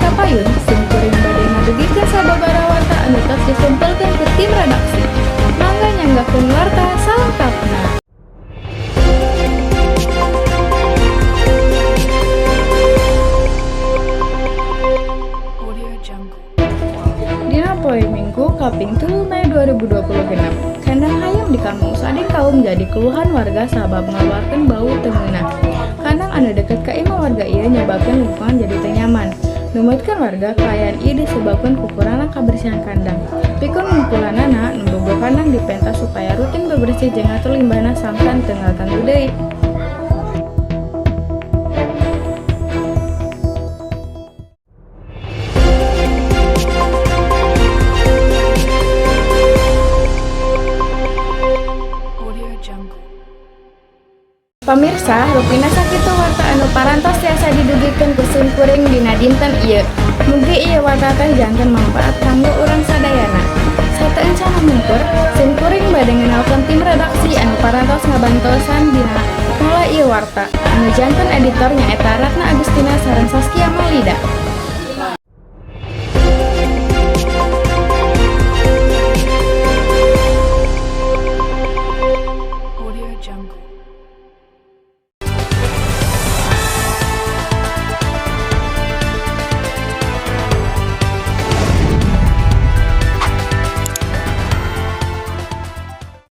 kapayun, sim kuring bade ngadugikeun sababaraha warta anu tos dikumpulkeun ku tim redaksi. Mangga nyanggakeun warta salengkapna. Audio Jungle. Dina poe Minggu kaping 3 Mei 2026, kandang hayam di Kampung Sading Kaum jadi keluhan warga sabab ngaluarkeun bau teu ngeunah. Kandang anu deket ka imah warga ieu nyebabkeun lingkungan jadi teu nyaman. Numutkeun warga, kaayaan ieu disebabkeun ku kurangna kabersihan kandang. Pikeun ngungkulanana, nu boga kandang dipenta supaya rutin bebersih jeung ngatur limbahna sangkan teu ngaganggu deui. Audio Jungle. Pamirsa, rupina sakitu warta anu parantos tiasa didugikeun ku sim kuring dina dinten ieu. Mugi ieu warta teh janten manfaat kanggo urang sadayana. Sateuacan mungkur, sim kuring bade ngenalkeun tim redaksi anu parantos ngabantosan dina ngolah ieu warta. Anu janten editor nyaeta Ratna Agustina sareng Saskia Maulida. Audio Jungle.